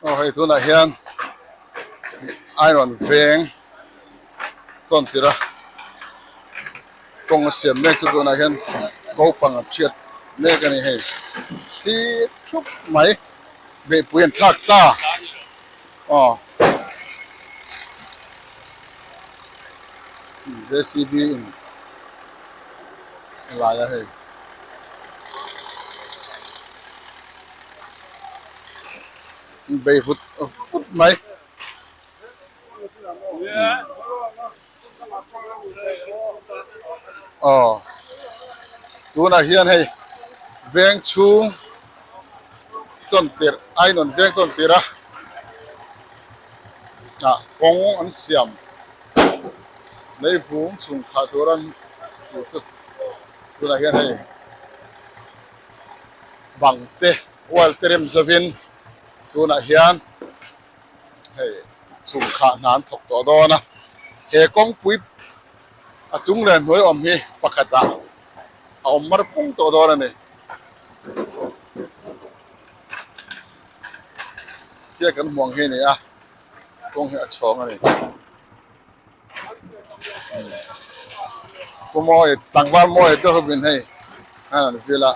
Aw hei tunah hian iron veng tawn tirh a kawng a siam mek chu tunah hian naupang an hriat mek a ni hei thlir thup mai beihpui an thlak ta aw J C B in a lai a hei. Bei vut vut mai. Aw tunah hian hei veng chhung tawn tirh a inawm veng tawn tirh a ah kawng an siam leivung chhung khah tur an tih chu tunah hian hei. Bang te wall te rem zovin tunah hian hei chhungkhah hna an thawk tawh dawn a, he kawngpui a chung leh hnuai awm hi pakhatah a awm mar pung tawh dawn a ni. Tia kan hmuh ang hi a ni a, kawng hi a chhawng a ni. Pu Mawi tlangval Mawi te hovin hei an an vil a.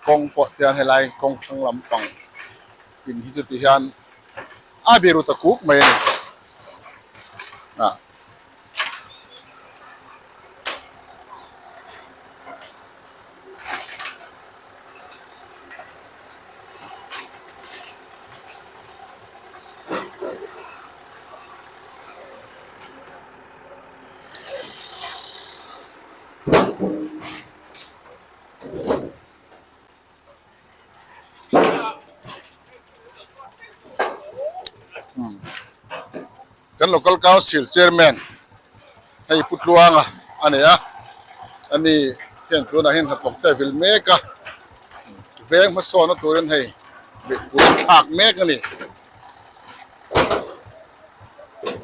Kawng pawh tian helai kawng thlang lampang in hi chu ti hian a biru ta kuk mai a ni. Ah. Kan local council chairman hei Pu Tluanga a ni a, ani hian tunah hian hnathawk te a vil mek a, veng hmasawnna turin hei beihpui a thlak mek a ni.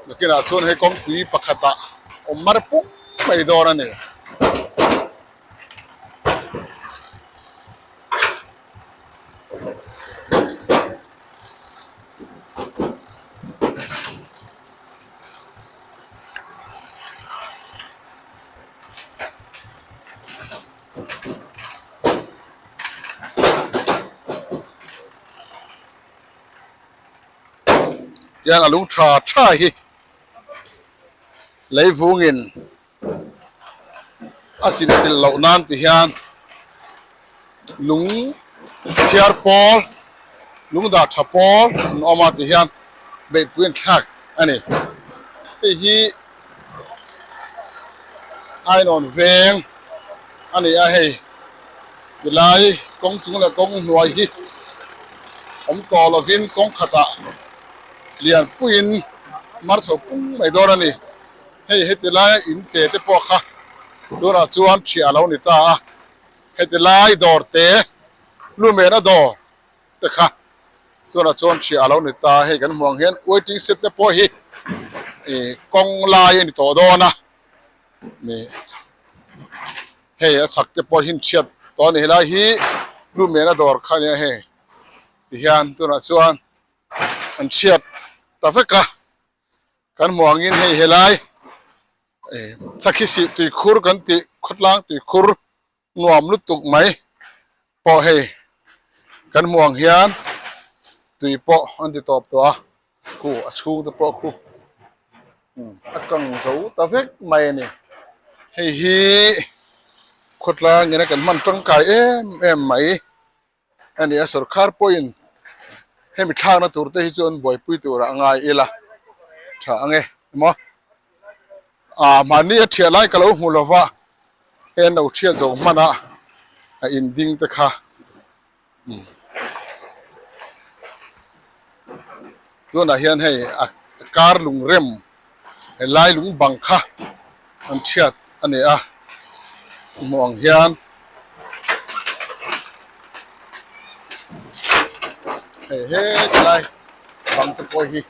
Nakinah chuan hei kawngpui pakhatah awm mar pung mai dawn a ni. Tiang a lung tha tha hi leivungin a chin tel loh nan ti hian lung thiar pawl lung dah tha pawl an awm a ti hian beihpui an thlak a ni hei hi ainawn veng a ni a hei tilai kawng chung leh kawng hnuai hi awm tawh lovin kawng khatah lianpuiin mar chho pung mai dawn a ni. Hei heti laia in te te pawh kha tunah chuan ṭhiah a lo ni ta a, heti lai dawr te lumena dawr te kha tunah chuan ṭhiah a lo ni ta a, hei kan hmuh ang hian waiting shed te pawh hi ih kawng lai a ni tawh dawn a, ih hei a chhak te pawh hi ṭhiat tawh a ni helai hi lumena dawr kha a nia hei tihian tunah chuan an ṭhiat ta vek a. Kan hmuh angin hei helai Chakhisih tuikhur kan tih khawtlang tuikhur nuam lutuk mai pawh hei kan hmuh ang hian tui pawh an ti tawp tawh a khu a chhung te pawh khu a kang zo ta vek mai a ni hei hi khawtlang ina kan hman tangkai em em mai. A ni a, sorkar pawhin hemi thlakna tur te hi chu an buaipui turah a ngai ila tha ang e emaw ah mahni a thiah lai ka lo hmu lova hei an lo thiat zo hman a a in ding te kha tunah hian hei a kar lung rem helai lung bang kha an thiat a ni a hmuh ang hian hei hetlai bang te pawh hi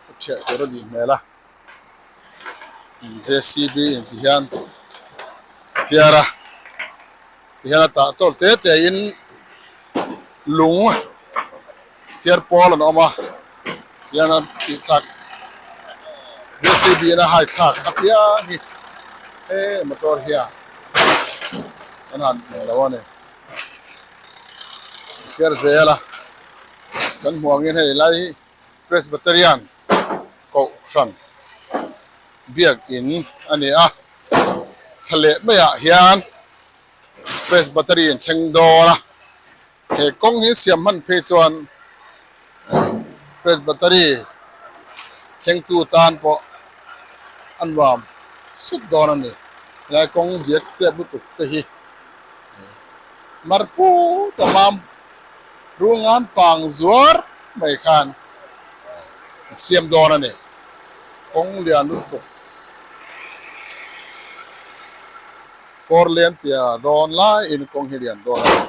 a thiah tur a nih hmel a J C B in ti hian. thiar a tihian a tah tawk te te in lung thiar pawl an awm a tihian an tih thlak J C B in a hai thlak apiang hi he motor hian an han hmu lo a ni thiar zel a kan hmuh angin hei lai hi Presbyterian Kohhran biakin a ni a, thla leh maiah hian Presbytery an thleng dawn a, he kawng hi siam hman phei chuan Presbytery thlengtu tan pawh a nuam sut dawn a ni. Helai kawng diak chep lutuk te hi mar put a mam Rungan pang zuar mai khan an siam dawn a ni. Kawng lian lutuk four lane tia dawn laiin kawng hi lian dawn a ni.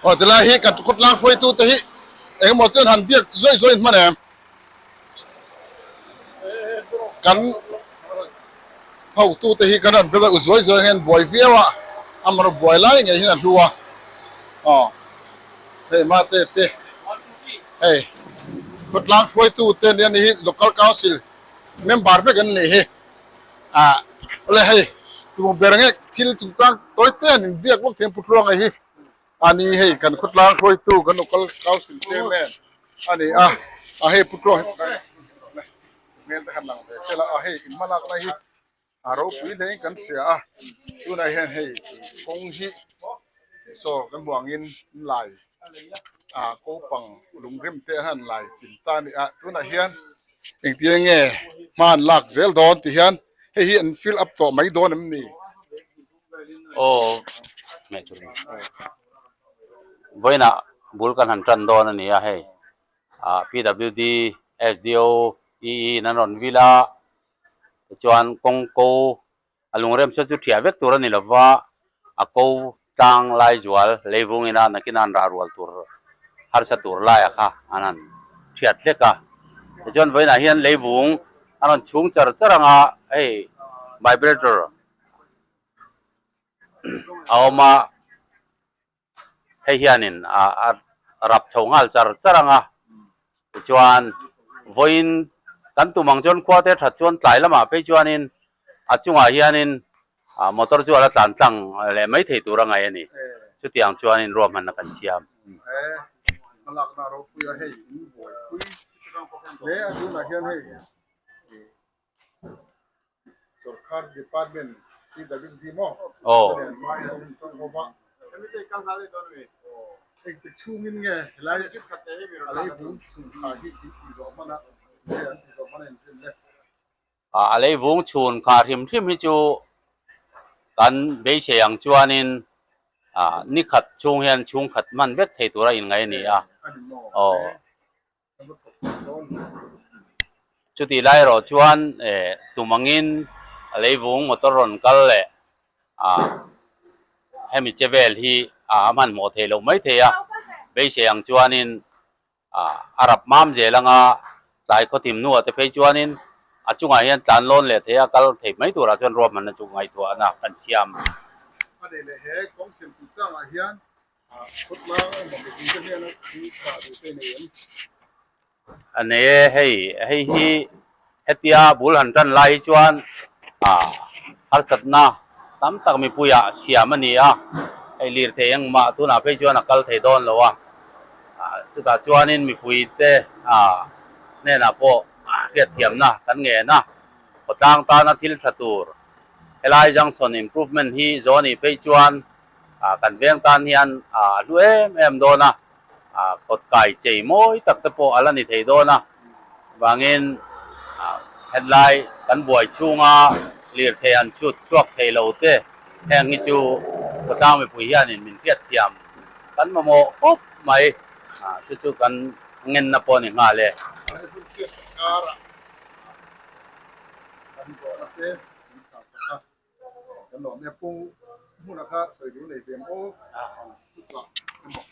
Aw tilai hi kan khawtlang hruaitu te hi engemaw chuan han biak zawih zawih hman em? Kan hotu te hi kan han biak u zuai zuai hian buai viau a, amaherawhchu buai lai ngei hian a hlu a, aw hei mate te hei khawtlang hruaitu te nia ni hi local council member vek an nih hi ah awle hei tu ber nge thil chungchang tawi te an inbiak vak thiam Putluanga hi ani hei kan khawtlang hruaitu kan local council chairman a ni a a hei Putluanga hi hmel te khan lang ve vel a a hei in hmalak na hi a ropui hle in kan hria a tunah hian hei kawng hi saw kan hmuh angin lai ah kopang lungrem te an han lai chin ta a ni a tunah hian engtin nge hma an lak zel dawn ti hian hei hi an fill up tawh mai dawn em ni? Aw vawiinah bul kan han tan dawn a ni a hei ah PWD SDO EE in an rawn vil a tichuan kawng ko A lungrem sawn chu thiah vek tur a ni lova, a ko tlang lai zual leivung ina nakin an rah rual tur harsa tur laia kha an han thiat hlek a. Tichuan vawiinah hian leivung a rawn chhung char char anga hei vibrator a awm a. Hei hianin a rap chho nghal char char ang a, tichuan vawiin kan tum ang chuan khua te that chuan tlai lamah phei chuanin a chungah hianin motor chu a la tlan tlang leh mai thei tur a ngaih a ni. Chutiang chuanin ruahmanna kan siam. Sorkar department PWD maw Aw. Engtik chhungin nge helai a lei vung chhun kha hi in tih zawh hman a nge an tih zawh hman a inrin le? A lei vung chhun kha hrim hrim hi chu kan beisei ang chuanin ni khat chhung hian chhung khat hman vek thei tura inngaih a ni a. Aw. Chutih lai erawh chuan tum angin a leivung motor rawn kal leh ah hemi che vel hi a hmanhmawh theih loh mai thei a, beisei ang chuanin ah a rap mam zel anga tlai khawtim hnuah te phei chuanin a chungah hian tlan lawn leh thei a kal thei mai turah chuan ruahmanna chu ngaihtuahna kan siam. A nei leh he kawng siam chungchangah hian khawtlang emaw mipui te hnena thu chah duh te nei em? A nei e, hei hei hi hetia bul han tan lai hi chuan harsatna tam tak mipuiah siam a ni a, hei lirthei engmah tunah phei chuan a kal thei dawn lo a, chutah chuanin mipuite hnenah pawh hriatthiamna kan ngen a, khawtlang tana thil tha tur helai junction improvement hi zawn nih phei chuan kan veng tan hian a hlu em em dawn a. Kawt kai chei mawi tak te pawh a la ni thei dawn a, vangin hetlai kan buai chhunga lirthei an chhut chhuak thei lo te heng hi chu khawtlang mipui hianin min hriat thiam kan mamawh khawp mai, chu chu kan ngenna pawh a ni nghal e. He hun chhiat karah kan zawhna te min chhah sak a. Kan lawm e pung hmunah kha sawi dul nei ve ang aw chutah emaw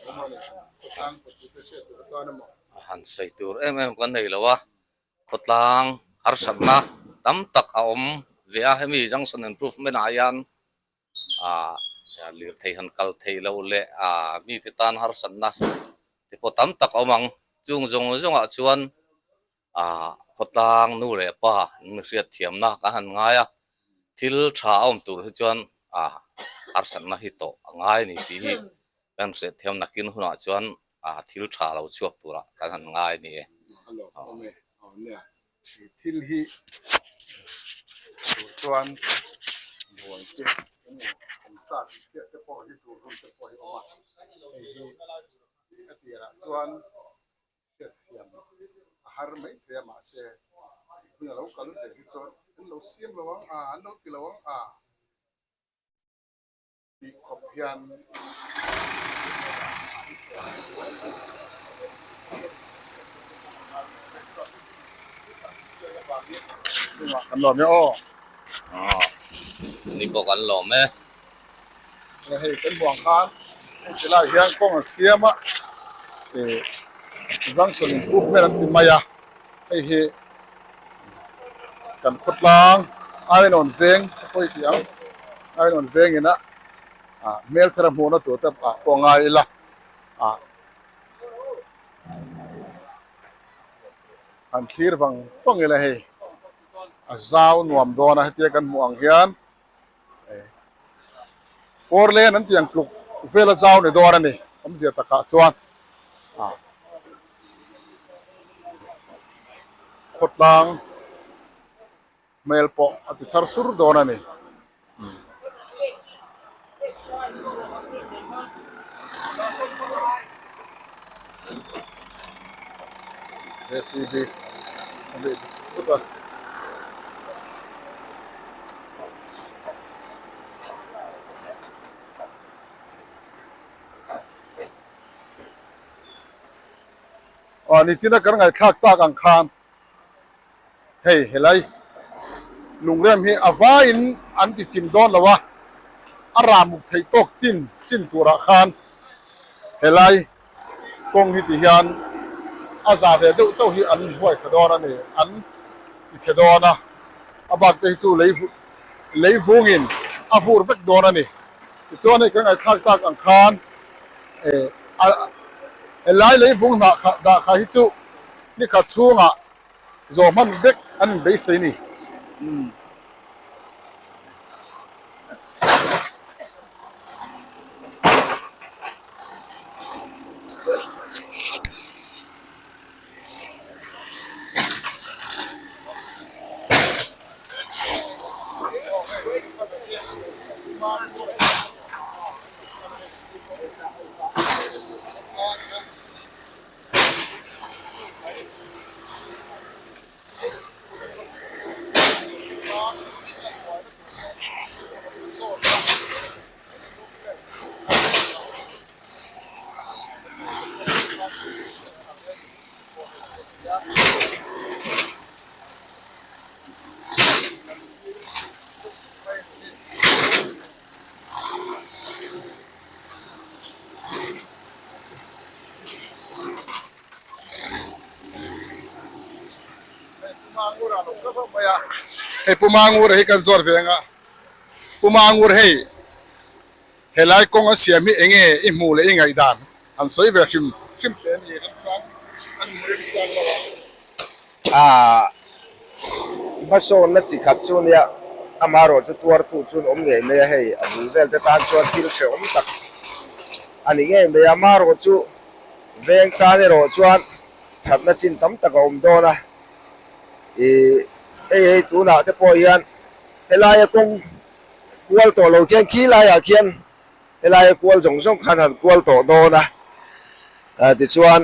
awm a ni khawtlang kawtpui te hriat tur atan emaw. A han sawi tur em em kan nei lo a, khawtlang harsatna tam tak a awm ve a, hemi junction improvement ah hian ah lirthei han kal thei lo leh ah mite tan harsatna te pawh tam tak a awm ang, chung zawng zawngah chuan ah khawtlang nu leh pa an mi hriat thiamna ka han ngai a, thil tha a awm tur hi chuan ah harsatna hi tawh a ngai a ni tih hi kan hriat thiam nakin hunah chuan ah thil tha lo chhuak turah kan han ngai a ni e. Hello, awm e, awm nia, he thil hi tur chuan buai te emaw awm ta tih chiah te pawh hi tur hun te pawh hi awm a, hei hi a tirah chuan hriatthiam a har mai thei a, mahse hun a lo kal zel hi chuan an lo siam lo ang a, an lo ti lo ang a tih khawp hian chungah kan lawm e aw. Ni pawh kan lawm e. Hei kan hmuh ang khan heng ti lai hian kawng an siam a ih junction improvement an ti mai a hei hi kan khawtlang Ainawn veng te pawh i tih ang Ainawn veng ina ah hmel thar a hmuhna tur te ah pawh a ngai ila ah han thlir vang vang ila hei a zau nuam dawn a hetia kan hmuh ang hian. Four lane an tih ang tluk vela zau ni dawn a ni awmzia takah chuan ah khawtlang hmel pawh a ti thar sur dawn a ni. JCB a nih zut a. Aw nichina kan ngaihthlak tak ang khan hei helai lungrem hi a vaiin an ti chim dawn lo a, a ramuk theih tawk tin chin turah khan helai kawng hi ti hian a za ve deuh chauh hi an huai kha dawn a ni, an ti chhe dawn a, a bak te hi chu lei lei vungin a vur vek dawn a ni. Tichuan hei kan ngaihthlak tak ang khan eh a helai lei vung hnah kha dah kha hi chu ni khat chhungah zawh hman vek an inbeisei a ni. Umm. Hei Pu Mangura hi kan zawr ve anga Pu Mangur hei. Helai kawng a siam hi enge i hmuh leh i ngaihdan han sawi ve hrim hrim teh a ni remchang an hmu remchang lo a. Aaa hmasawnna chi khat chu nia amaherawh chu tuartu chu an awm ngei mai a hei a bul vel te tan chuan thil hrehawm tak a ni ngei mai a amaherawh chu veng tan erawh chuan thatna chin tam tak a awm dawn a ih hei hei tunah te pawh hian helaia kawng kual tawh lo khian khi laiah khian helaia kual zawng zawng khan han kual tawh dawn a ah tichuan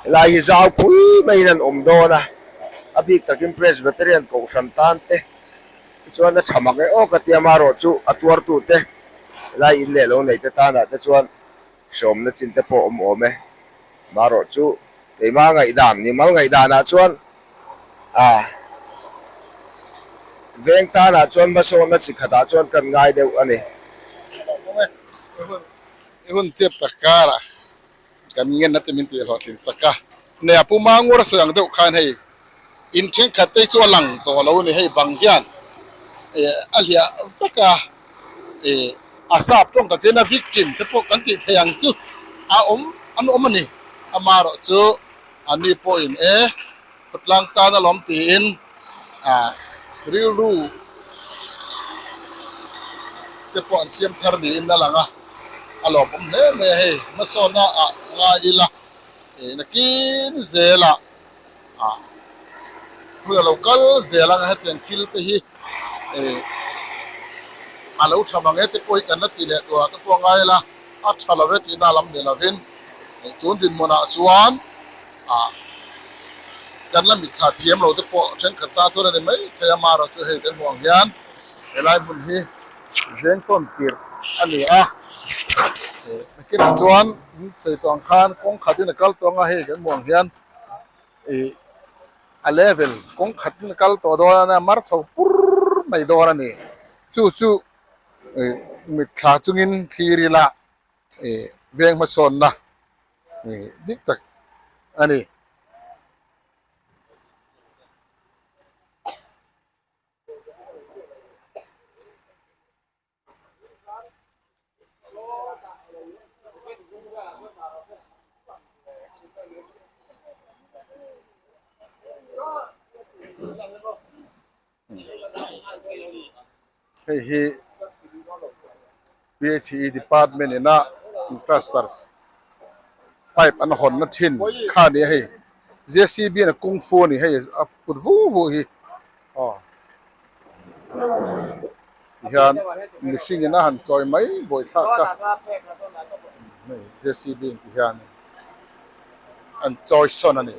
helai hi zau pui maiin an awm dawn a a bik takin Presbyterian kohhran tan te tichuan a tha mak e aw ka tia amaherawh chu a tuartu te helai in leh lo nei te tanah te chuan hreawmna chin te pawh awm awm e amaherawh chu keimah ngaihdan mimal ngaihdanah chuan A veng tanah chuan hmasawnna chi khatah chuan kan ngai deuh a ni. I hun chep tak karah kan ngenna te min tih hlawhtlin sak a. Nia Pu Mangur a sawi ang deuh khan hei in thenkhat te chu a lang tawh lo a ni hei bang hian a hliah vek a a sap tawng takin a victim te pawh kan tih theih ang chu a awm an awm a ni. Amaherawhchu A ni pawhin e, khawtlang tan alawm tiin rilru te pawh an siam thar niin a lang a, a lawmawm hle mai a hei hmasawnna ah ngai ila nakin zelah hun a lo kal zel ang a hetiang thil te hi a lo tha mang e te pawh hi kan la tih leh tur ah te pawh ngai ila. A tha lo e tihna lam ni lovin tun dinhmunah chuan ah kan la mitthla thiam lo te pawh thenkhat ta chuan a ni mai thei a, amaherawh chu hei kan hmuh ang hian helai hmun hi veng tawn tirh a ni a, nakinah chuan sawi tawh ang khan kawng khatin a kal tawh ang a, hei kan hmuh ang hian ih a level kawng khatin a kal tawh dawn a, mar chho pur mai dawn a ni, chu chu. Mitthla chungin thlir ila veng hmasawnna dik tak a ni. Hei hi PHE department ina clusters pipe an hawnna thin kha a ni a hei JCB in a kung fu a ni hei a put vu vu hi aw tihian mihring in a han chawi mai buaithlak kha hei JCB in tihian an chawi sawn a ni.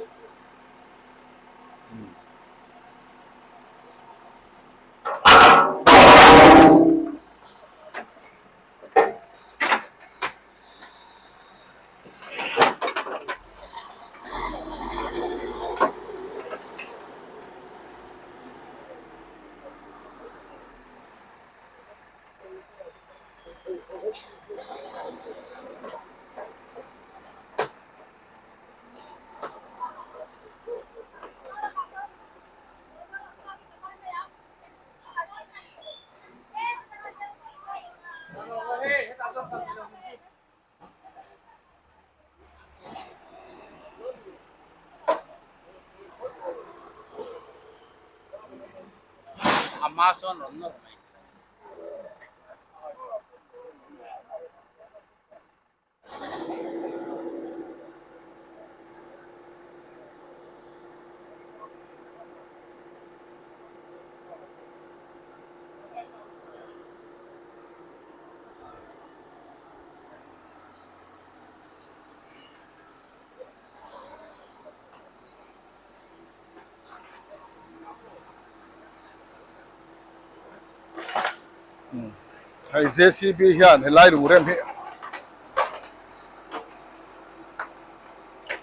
Hei JCB hian helai lungrem hi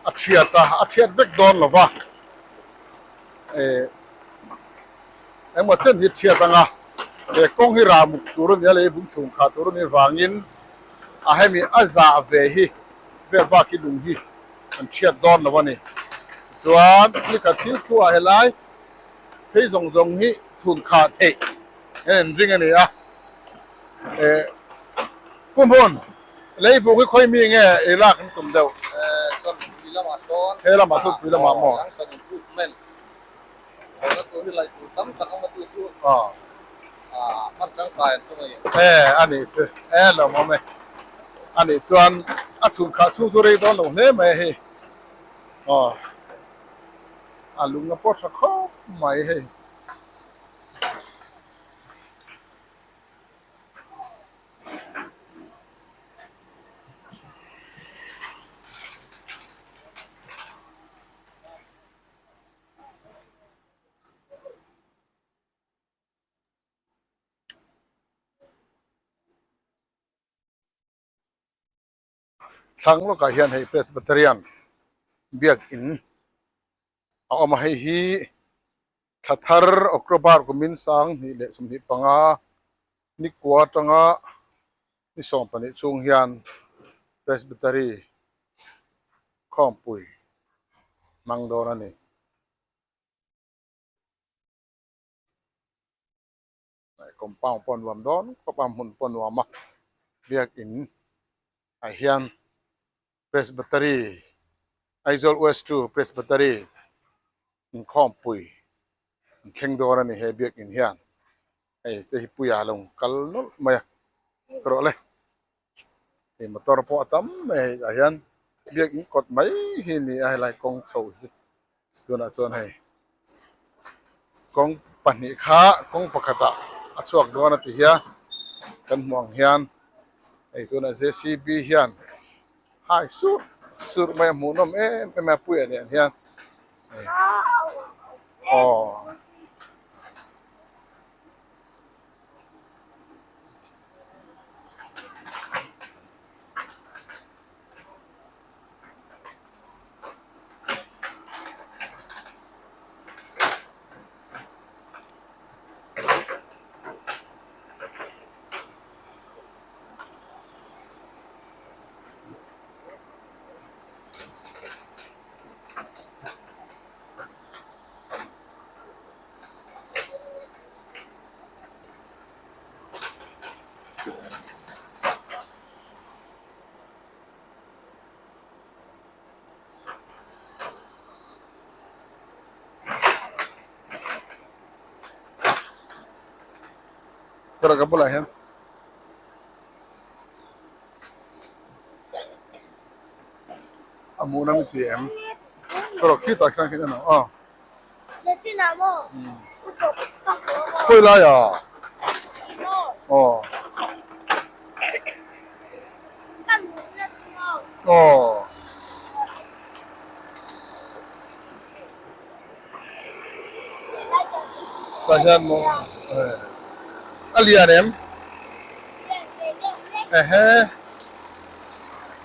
a thiat a a thiat vek dawn lo va eh engmaw chen hi thiat anga he kawng hi rah muk tur a ni a lei vung chhung khah tur a nih vangin a hemi a zah ve hi vel bak hi lung hi an thiat dawn lo a ni chuan thil thil thu ah helai phei zawng zawng hi chhun khah theih. Heng ring a ni a eh. Pu Hmun, lei vung hi khawi mi nge i lak an tum deuh? Chawnpui lamah sawn. He lamah Chawnpui lamah maw? Junction improvement awmna tur hi laih tur tam tak awm a chu chu hman tangkai an tum a ni. E a nih chu e lawmawm e. A nih chuan a chhun khah chhung chu rei dawn lo hle mai a hei. Aw a lung a pawh tha khawp mai hei. Thlang lawkah hian hei Presbyterian biakin a awm a, hei hi thla thar October kumin sanghnih leh 25 nikua atanga ni 12 chhung hian Presbytery khawmpui hmang dawn a ni. Compound pawh a nuam dawn khawp a hmun pawh a nuam a biakin ah hian Presbytery Aizawl West 2 Presbytery inkhawmpui an thleng dawn a ni he biakin hian hei te hi puia a lo kal nawlh mai a erawh le hei motor pawh a tam mai a hei tah hian biakin kawt mai hi a ni a helai kawng chho hi tunah chuan hei kawng pahnih kha kawng pakhatah a chhuak dawn a ti hian kan hmuh ang hian hei tunah j c b hian hai surh surh mai a hmuhnawm em em a puia nen hian hei aw. Tara ka bulah hian a hmuh na mi ti em erawh khitah khian khian a aw khawi lai ah aw aw tah hian maw a lian em ehe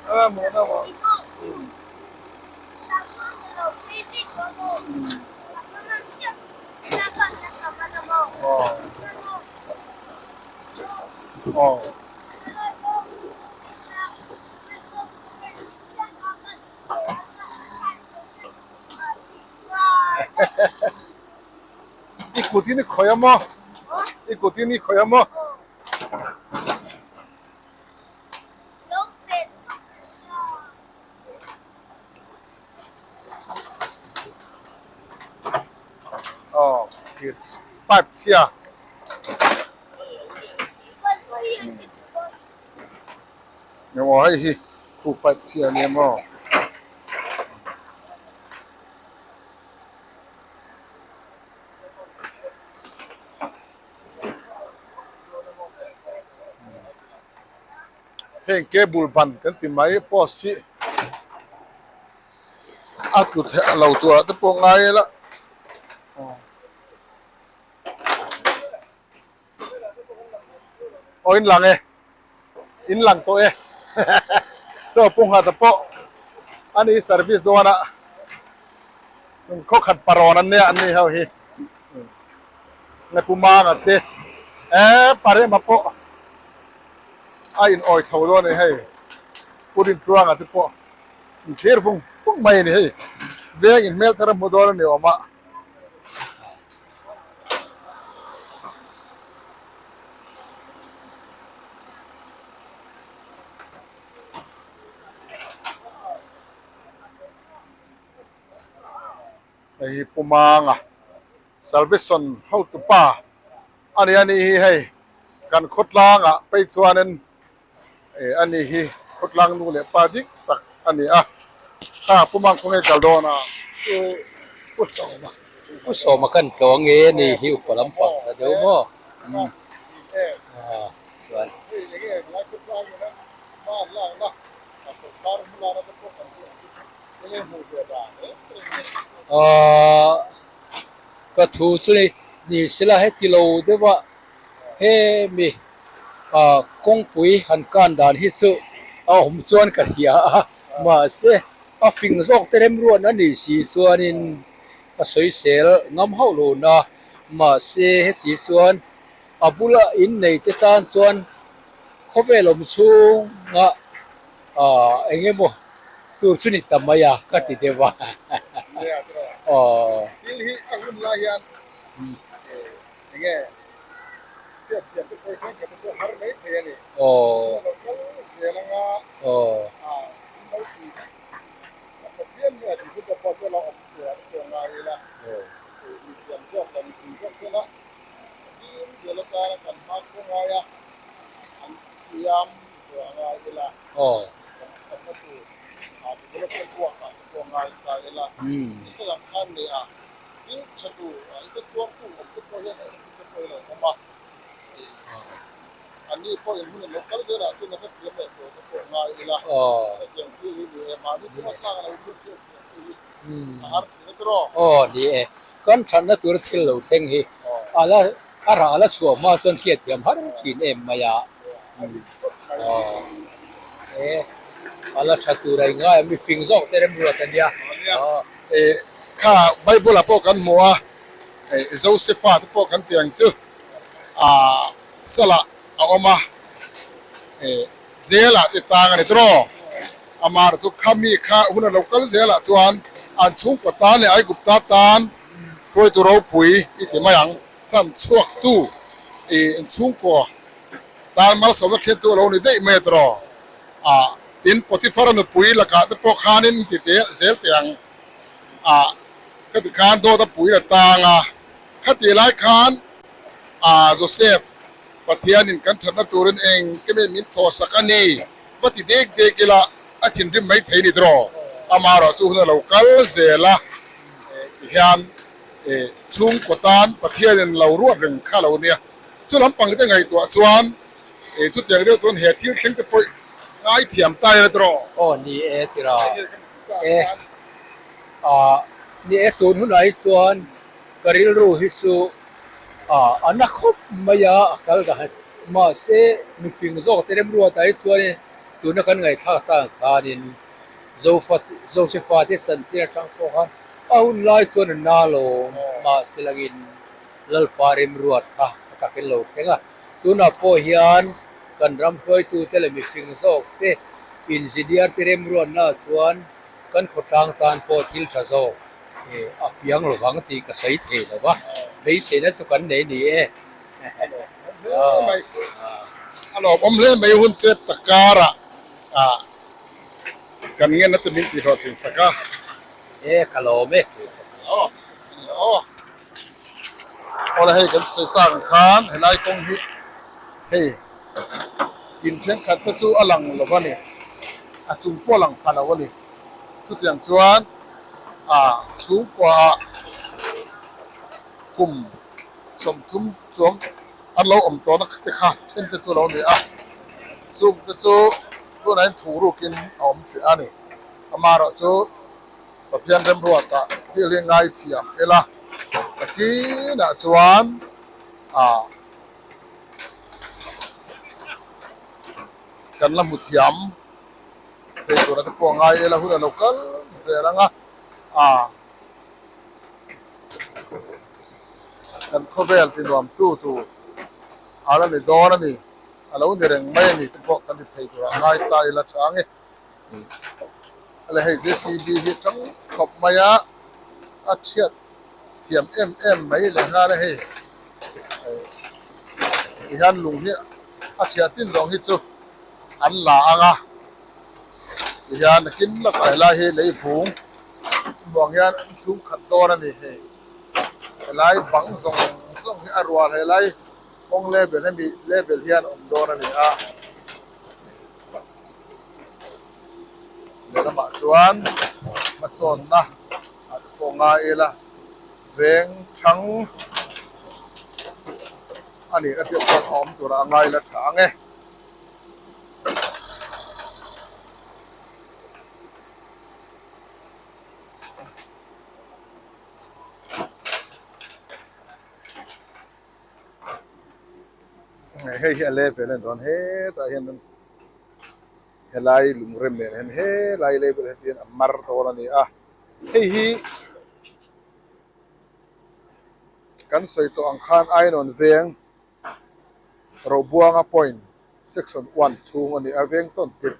a maw na maw. Aw I kut in i khawih a maw? I kut in i khawih a maw? Aw pipe chhia. Emaw hei hi khu pipe chhia a nia maw. Heng cable ban kan ti mai post hi a tlu theih lo turah te pawh ngai ila. Aw in lang e in lang tawh e chaw pu nghata pawh ani service dawn a khaw khat parawn an nia an ni ho hi na pu manga te e parema pawh a in awi chho dawn a ni hei pu Rintluanga te pawh in thlir vung vung mai a ni hei veng in hmel thar a hmu dawn a ni awm a. Hei hi Pu Manga Salvation hotupa a ni a nih hi hei kan khawtlangah phei chuanin eh a ni hi khawtlang nu leh pa dik tak a ni a kha Pu Mang khawnge kal dawn a. Pu Sawma Pu Sawma kan tlawh nge a ni hi upa lampang ta deuh maw? Chuan. Hei enge helai khawtlang nuna hma an lakna a sawrkar hmalakna te pawh kan hriat chu enge hmuh ve dan reng reng hi. Aaa ka thu chu ni ni sela heti lo deuh a hemi ah kawngpui han kan dan hi chu a awm chuan ka hria a mahse a fing zawk te remruat a nih si chuanin ka sawisel ngam hauh lo na mahse heti chuan a bula innei te tan chuan khawvel awm chhunga ah eng emaw tur chu ni ta mai a ka ti deuh a aw. Thil hi a hun lai hian eng nge hriat thiam te pawh hi thenkhat te chu a har mai thei a ni. Aw. Lo kal zel anga aw ah in lo ti a tha phian mai a tih hun te pawh chu a lo awm turah te pawh ngai ila mi thiam zawk leh mi fing zawk tena Hlim zel atana kan hma khaw ngai a, an siam tur a ngai ila, kan thatna tur development work ah te pawh ngai ta ila, nisa lam khan nei a, thil tha tur a ite tuartu awm te pawh hian eng thil te pawh hi lo awm a, an ni pawhin hun an lo kal zelah chuan a hrethiam leh tur te pawh ngai ila, hetiang thil hi ni e, mahni chunga tlak a lo chhun hriat thiam te hi a har thin a tiraw? Aw ni e, kan thatna tura thil lo thleng hi a la a rah la chhuah hma chuan hriatthiam har thin em mai a. Aw e, a la tha tur a ingai a, mi fing zawk te remruat a nia. E kha Bible ah pawh kan hmu a, e Josefa te pawh kan tih ang chu a salah a awm a, e Jail ah te tang a ni tiraw? Amar chu kha mi kha hun a lo kal zel ah chuan an chhungkaw tan leh Aigupta tan hruaitu ropui i ti mai ang. Than chhuak tu i in chhungkaw tan malsawmna thlentu a lo ni daih mai a tiraw? A tin Potiphar-a nupui lakah te pawh khanin ti tel zel teh ang. A khati khan dawt a pui la tang a, khati lai khan a Joseph Pathianin kan thatna turin eng keme min thawhsak a ni? Va ti dek dek ila a thinrim mai thei ni tiraw? Amaherawh chu hun a lo kal zel a, tihian chhungkaw tan Pathianin lo ruat reng kha lo nia. Chu lampang te ngaihtuah chuan chutiang deuh chuan he thil thleng te pawh ngaithiam ta ila tiraw? Aw ni e tira e ni e tun hunah hi chuan ka rilru hi chu Ah, a na khawp mai a, a kal dah a. Mahse, mifing zawk te remruatah hi chuanin tuna kan ngaihthlak tan khanin Zofa, Josefa te chanchin atang pawh khan a hun lai chuan a na lawm. Mahse langin Lalpa remruat kha a takin lo thleng a. Tunah pawh hian kan ram hruaitute leh mifing zawk te, engineer te remruatnaah chuan kan khawtlang tan pawh thil tha zawk A piang lo vang tih ka sawi thei lo va, beiseina chu kan nei ni e. A lawmawm hle mai hun chep tak karah kan ngen a ti min tih hlawhtlin sak a. E ka lawm e. Aw awle hei kan sawi tak ang khan helai kawng hi hei in thenkhat te chu a lang lo a ni, a chung pawh a lang pha lo a ni. Chutiang chuan a chhungkuaah kum 30 chuang an lo awm tawhna te kha then te chu a lo ni a, chung te chu tunah hian thu rukin a awm hrih a ni. Amaherawh chu Pathian remruatah thil hi ngaithiam ila takinah chuan a kan la hmu thiam. Thei tura te pawh a ngai ila hun a lo kal zel ang a, ah kan khawvel ti nuam tu tur a la ni dawn a ni, a lo ni reng mai a ni te pawh kan ti thei tura a ngai ta ila tha ang e. Ale hei JCB hi tang khawp mai a, a thiat thiam em em mai leh nghal a hei tihian lung hi a thiah chin zawng hi chu an la ang a tihian nakin lawkah helai hi lei vung. Hmuang hian an chhung khat dawn a ni hei. Helai bang zawng zawng hi a rual helai kawng level hemi level hian a awm dawn a ni a. Lehlamah chuan hmasawnna ah te pawh ngai ila veng thang a nihna te pawh a awm turah a ngai la tha ang e. Hei hi a level a ni dawn hetah hian helai lungrem nen hian helai level heti hian a mar dawn a ni a hei hi kan sawi tawh ang khan Ainawn veng Robuanga point section one chhung a ni a veng tawn tirh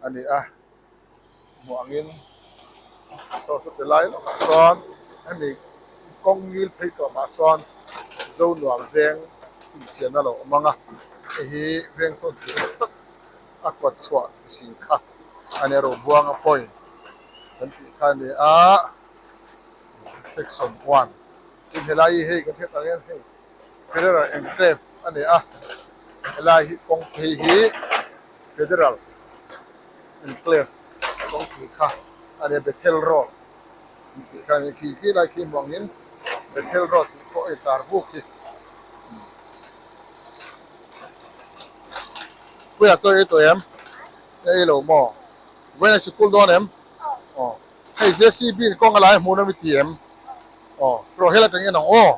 a ni a hmuh angin saw saw ti lai lawkah sawn hemi kawng ngil phei tawh mah sawn Zonuam veng chinchhiahna a lo awm ang a hei hi veng tawn tirh tak a kawt chhuah thin kha a ni a Robuanga point kan tih kha a ni a section one tin helai hi hei kan hriat ang hian hei. Federal Enclave a ni a, helai hi kawng phei hi Federal Enclave kawngpui kha a ni a, Bethel Road an tih kha a ni. Khi khi lai khi hmuh angin Bethel Road tih pawh a intar buk hi. Puia chaw ei tawh em? Ei lo maw? Vawiin a sikul dawn em? Aw. Hei JCB in kawng a lai hmuh na mi ti em? Aw rawh hel atang en ang aw.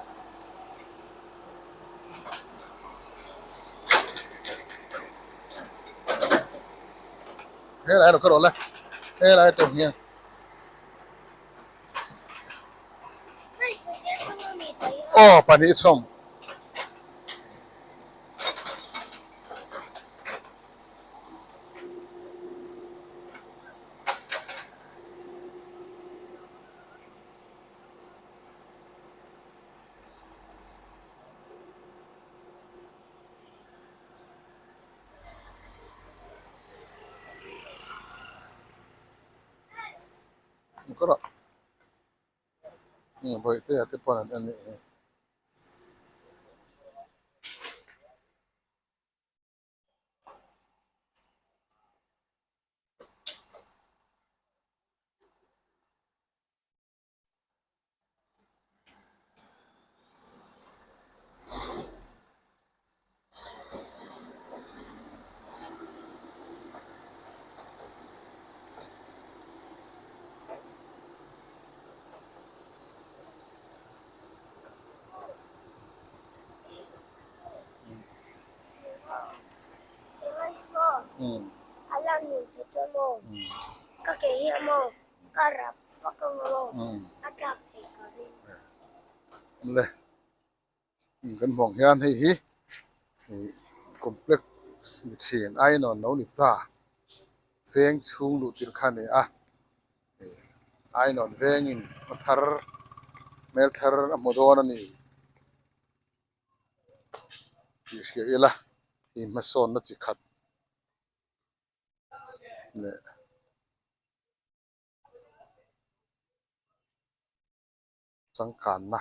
Helai lo ka rawh le helai atang hian. Aw pahnih chhawm. Bawihtea te pawn an en nih hi. Le kan hmuh ang hian hei hi complex ni thin ainawn lo ni ta veng chhung luh tirh kha a ni a ainawn vengin hma thar hmel thar a hmu dawn a ni. Tih hria ila hei hmasawnna chi khat leh changkanna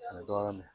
a ni dawn a ni.